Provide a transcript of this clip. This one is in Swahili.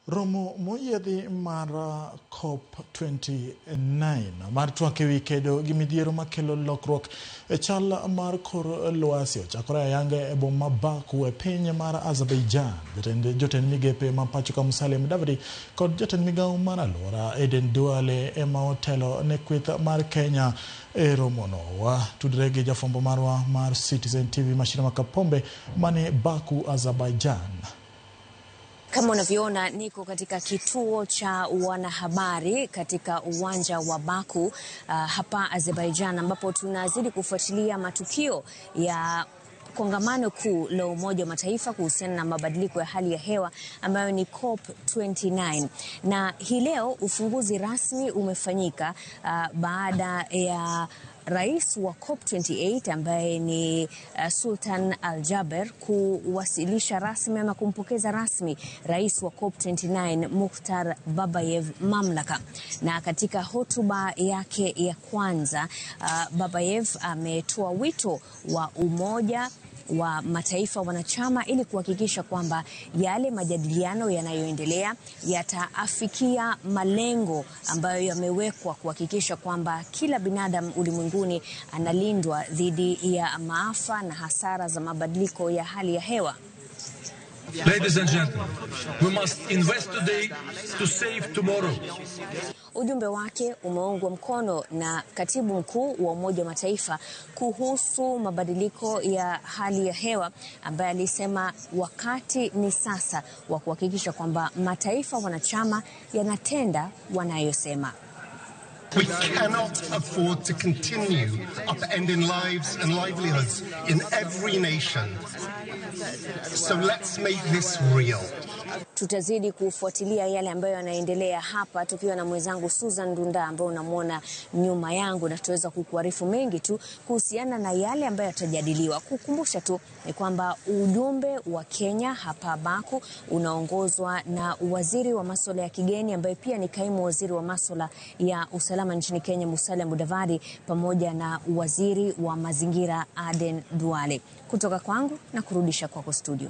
Romo moyiedhi mar COP29 mar twak ewi kedo gi midhiero makelo lokruok e chal mar kor lwasi ochakore ayanga e boma ma Baku e piny mar Azerbaijan. Jotend migepe ma pacho ka Musalia Mudavadi kod jatend migawo mar alwora Aden Duale ema otelo ne kweth mar Kenya e romono. Watudre gi jafwambo marwa mar Citizen TV Mashirima Kapombe mani Baku, Azerbaijan. Kama unavyoona niko katika kituo cha wanahabari katika uwanja wa Baku hapa Azerbaijan, ambapo tunazidi kufuatilia matukio ya kongamano kuu la Umoja wa Mataifa kuhusiana na mabadiliko ya hali ya hewa ambayo ni COP29. Na hii leo ufunguzi rasmi umefanyika baada ya rais wa COP28 ambaye ni Sultan Al Jaber kuwasilisha rasmi ama kumpokeza rasmi rais wa COP29 Mukhtar Babayev mamlaka. Na katika hotuba yake ya kwanza Babayev ametoa wito wa umoja wa mataifa wanachama ili kuhakikisha kwamba yale majadiliano yanayoendelea yataafikia malengo ambayo yamewekwa kuhakikisha kwamba kila binadamu ulimwenguni analindwa dhidi ya maafa na hasara za mabadiliko ya hali ya hewa. Ladies and gentlemen, we must invest today to save tomorrow. Ujumbe wake umeungwa mkono na katibu mkuu wa Umoja wa Mataifa kuhusu mabadiliko ya hali ya hewa ambaye alisema wakati ni sasa wa kuhakikisha kwamba mataifa wanachama yanatenda wanayosema. We cannot afford to continue upending lives and livelihoods in every nation. So let's make this real. Tutazidi kufuatilia yale ambayo yanaendelea hapa tukiwa na mwenzangu Susan Ndunda ambaye unamwona nyuma yangu, na tutaweza kukuarifu mengi tu kuhusiana na yale ambayo yatajadiliwa. Kukumbusha tu ni kwamba ujumbe wa Kenya hapa Baku unaongozwa na waziri wa masuala ya kigeni ambaye pia ni kaimu waziri wa masuala ya usalama nchini Kenya Musalia Mudavadi, pamoja na waziri wa mazingira Aden Duale. Kutoka kwangu na kurudisha kwako studio.